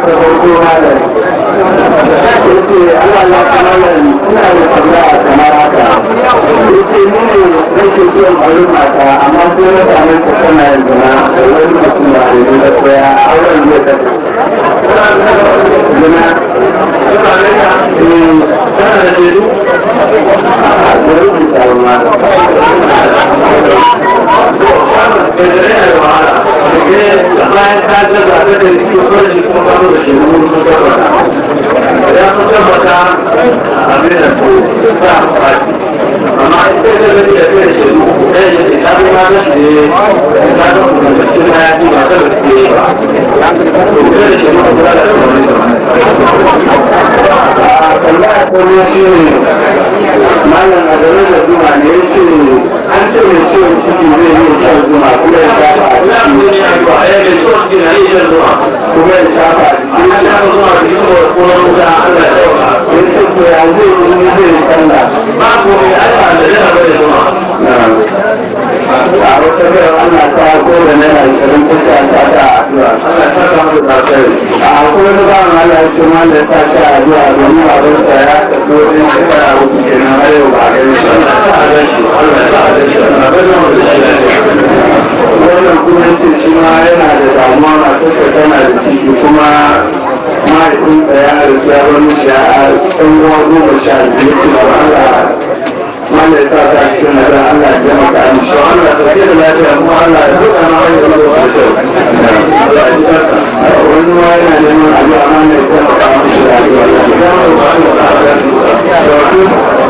Ta farko, malam, yace Allah ya ta malam, ina da tambaya kamar haka. Yace ni ne nake son aure mata, amma sai na same ta tana yin zina da wani mutum ba da ni ba, koya auren zai tafi? Zina. Eh, Tana da shaidu? A da rubuta ba, malam. Bayan ka ga zaɓe da cikin soji kuma ka zo da shaidu sun tabbata, idan sun tabbata, abin da su sa baki. Amma in sai ka gani da kai da shaidu ɗaya ya ce ta zo na ga shi ne, ta zo da cikin hayaki, ba ta gaske ba, to kai da shaidu ku da wani. Tambaya ta biyu shi ne, malam, a game da zuma ne. Ya ce an ce mai ciwon ciki zai iya shan zuma kuma ya shafa a jiki, kuma ya shafa a jiki. Ya ce to ya zai yi, zai yi sallah? A wata bayar Allah ta ko da ₦20 ta sha ta ta addu'a. A akwai wani bawan Allah ya ce malam ya sa shi a addu'a domin abinsa ya tafi wajen shekara 3 kenan, har yau ba a gani shi. Wannan kuma yace shi ma yana da damuwa, matarsa tana da ciki, kuma mahaifinsa ya rasu ya bar mishi a ɗan uwa 12. Yace ba Allah malam ya sa ta cikin nazar, Allah ya taimaka mishi. Allah ta da lafiya, kuma Allah ya buɗa ma wani zama da kyau. Allah ya ji barka. Wani ma yana neman addu'a, malam ya taimaka mishi da addu'a.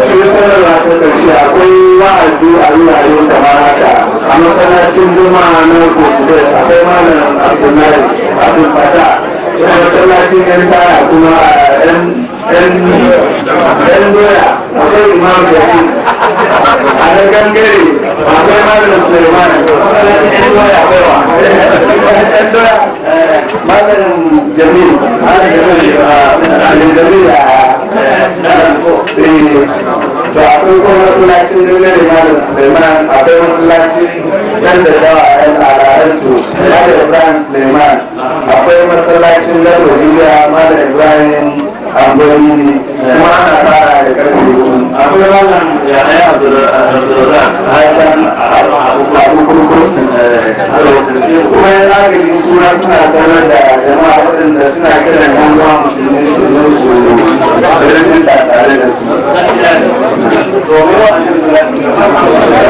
Sai sanarwa ta ƙarshe, akwai wa'azi a wurare kamar haka: a masallacin Juma'a na Kosudes akwai Malam Abdullahi Abdul Fata, a masallacin yan taya kuma yan doya akwai Imam Jami, a na gangare akwai Malam Suleiman. Masallacin yan doya akwai wa? Yan doya, Malam Jamil, Malam Jamil, Malam Jamil a. To akwai kuma masallacin dogare Malam Suleiman, akwai masallacin nan da dawa yan al'adantu Malam Ibrahim Suleiman, akwai masallacin Lado Jibiya Malam Ibrahim Angoni, kuma ana fara da karfe 4. Akwai Malam Yahaya Abdulrazak Haifan Abu Kurkur. Kuma yan agaji suna suna sanar da jama'a waɗanda suna kiran yan uwa musulmi su zo su rinta tare da su. Domin wa'annan.